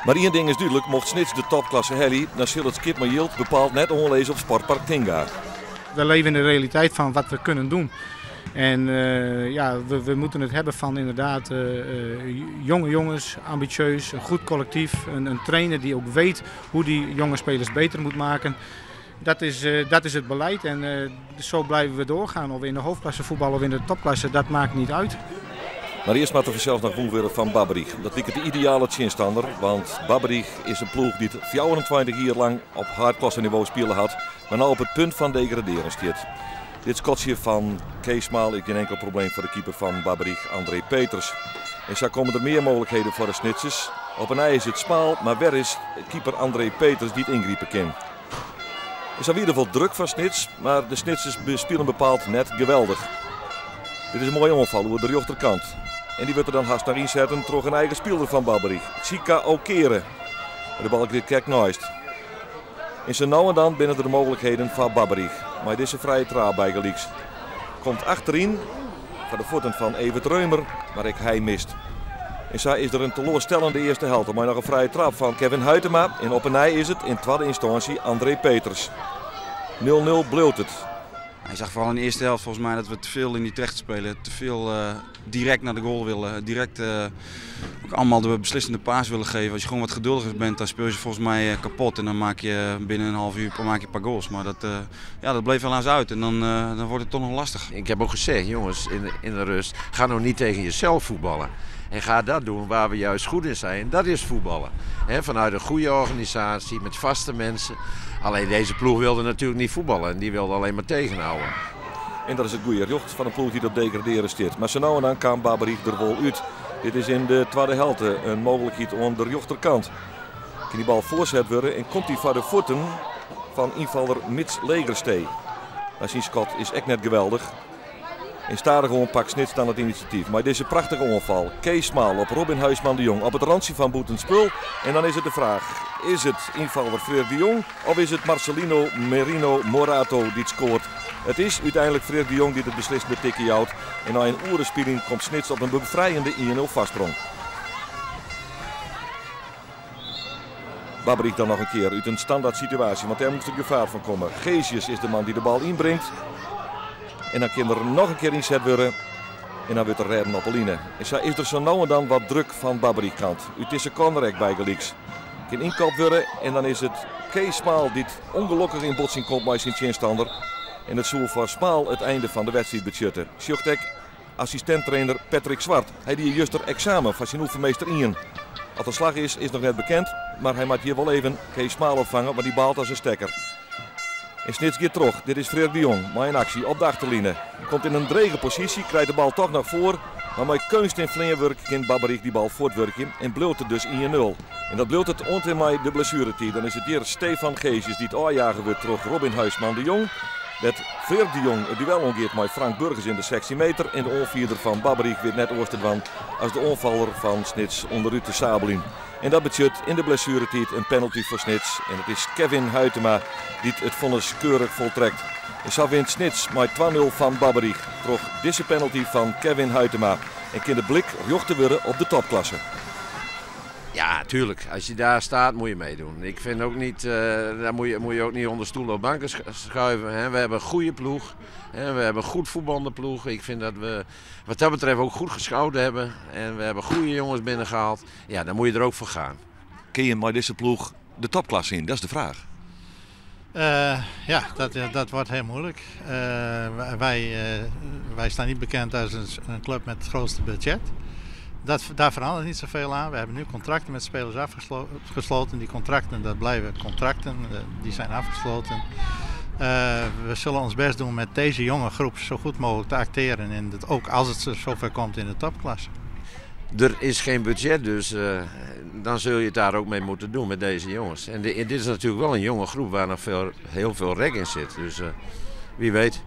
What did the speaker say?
Mar ien ding is dúdlik, mocht Snits de topklasse helje, dan sil it skip mei jild bepaald net oanlizze op Sportpark Tinga. We leven in de realiteit van wat we kunnen doen. En ja, we moeten het hebben van inderdaad jonge jongens, ambitieus, een goed collectief. Een trainer die ook weet hoe die jonge spelers beter moet maken. Dat is het beleid en zo blijven we doorgaan. Of we in de hoofdklasse voetballen of in de topklasse, dat maakt niet uit. Mar earst moat der fansels noch wûn wurde fan Babberich. Dat liket de ideale tsjinstanner, want Babberich is in ploech dy't 24 jier lang op haadklassenivo spile hat, mar no op it punt fan degradearjen stiet. Dit skotsje fan Kees Smaal is gjin inkel probleem foar de keeper fan Babberich, André Peters. En sa komme der mear mooglikheden foar de Snitsers. Op 'e nij is it Smaal, mar wer is keeper André Peters dy't yngripe kin. En sa wie der wol druk foar Snits, mar de Snitsers spilen bepaald net geweldich. Dit is in moaie oanfal oer de rjochterkant. En dy wurdt der dan hast noch ynsetten troch in eigen spiler fan Babberich, Chika Okere. Mar de bal giet krekt neist. En sa no en dan binne der de mooglikheden foar Babberich. Mei dizze frije traap bygelyks. Komt achteryn foar de fuotten fan Evert Reumer, mar ek hy mist. En sa is der in teloarstellende earste helte mei noch in frije trap fan Kevin Huitema. En op 'e nij is it yn twadde ynstânsje André Peters. 0-0 bliuwt it. Je zag vooral in de eerste helft volgens mij dat we te veel in die trechter spelen. Te veel direct naar de goal willen. Direct ook allemaal de beslissende pass willen geven. Als je gewoon wat geduldiger bent, dan speel je volgens mij kapot. En dan maak je binnen een half uur maak je een paar goals. Maar dat bleef helaas uit. En dan wordt het toch nog lastig. Ik heb ook gezegd, jongens, in de rust, ga nou niet tegen jezelf voetballen. En ga dat doen waar we juist goed in zijn. Dat is voetballen. Vanuit een goede organisatie, met vaste mensen. Alleen deze ploeg wilde natuurlijk niet voetballen. En die wilde alleen maar tegenhouden. En dat is het goede rjocht van een ploeg die op degraderen zit. Maar zo nou en dan kwam Babberich er wel uit. Dit is in de tweede helft een mogelijkheid aan de rechterkant. Kan die bal voorzet worden en komt die voor de voeten van invaller Mits Legerstee. Maar zijn schot is echt net geweldig. In stadiger pakt Snits dan het initiatief. Maar deze prachtige onval. Kees Smaal op Robin Huisman de Jong. Op het randje van Boetenspul. En dan is het de vraag. Is het invaller Freerk de Jong of is het Marcelino Merino Morato die het scoort? Het is uiteindelijk Freerk de Jong die het beslissende tikje houdt. En na een oerenspeling komt Snits op een bevrijdende 1-0 vastsprong. Babberich dan nog een keer uit een standaard situatie, want daar moest er gevaar van komen. Geesius is de man die de bal inbrengt. En dan kan er nog een keer inzet worden. En dan wordt er redden op de line. En zo is er zo nou en dan wat druk van Babberich kant. Uit deze corner bygelyks. Kan inkoop worden en dan is het Kees Smaal die het ongelukkig in botsing komt bij zijn tegenstander. En het zou voor Smaal het einde van de wedstrijd bechutten. Sjocht ek assistent-trainer Patrick Zwart. Hij die juist er examen van zijn oefenmeester in. Wat de slag is, is nog net bekend. Maar hij moet hier wel even Kees Smaal opvangen, want die baalt als een stekker. En Snits gaat terug. Dit is Freerk de Jong, maar in actie op de achterline. Komt in een drege positie, krijgt de bal toch nog voor. Maar met kunst en vleerwerk kan Babberich die bal voortwerken en bloot het dus 1-0. En dat bloot het ont in mei de blessuretijd. Dan is het hier Stefan Geesjes die het aanjagen wordt terug Robin Huisman de Jong. Dat Freerk de Jong het duel omgeeft met Frank Burgers in de 16 meter. En de onvierder van Babberich weer net Oosterwan als de onvaller van Snits onderuit de sabelin. En dat betekent in de blessuretijd een penalty voor Snits. En het is Kevin Huitema die het vonnis keurig voltrekt. En zo wint Snits met 2-0 van Babberich. Troch deze penalty van Kevin Huitema. En kan de blik rjochten worden op de topklasse. Ja, tuurlijk. Als je daar staat moet je meedoen. Ik vind ook niet, daar moet je ook niet onder stoelen of banken schuiven. Hè. We hebben een goede ploeg. Hè. We hebben een goed voetballende ploeg. Ik vind dat we wat dat betreft ook goed geschoten hebben. En we hebben goede jongens binnengehaald. Ja, dan moet je er ook voor gaan. Kun je met deze ploeg de topklasse in? Dat is de vraag. Ja, dat wordt heel moeilijk. Wij staan niet bekend als een club met het grootste budget. Daar verandert niet zoveel aan. We hebben nu contracten met spelers afgesloten. Die contracten, dat blijven contracten, die zijn afgesloten. We zullen ons best doen met deze jonge groep zo goed mogelijk te acteren. En dat ook als het zover komt in de topklasse. Er is geen budget, dus dan zul je het daar ook mee moeten doen met deze jongens. En dit is natuurlijk wel een jonge groep waar nog heel veel rek in zit. Dus wie weet.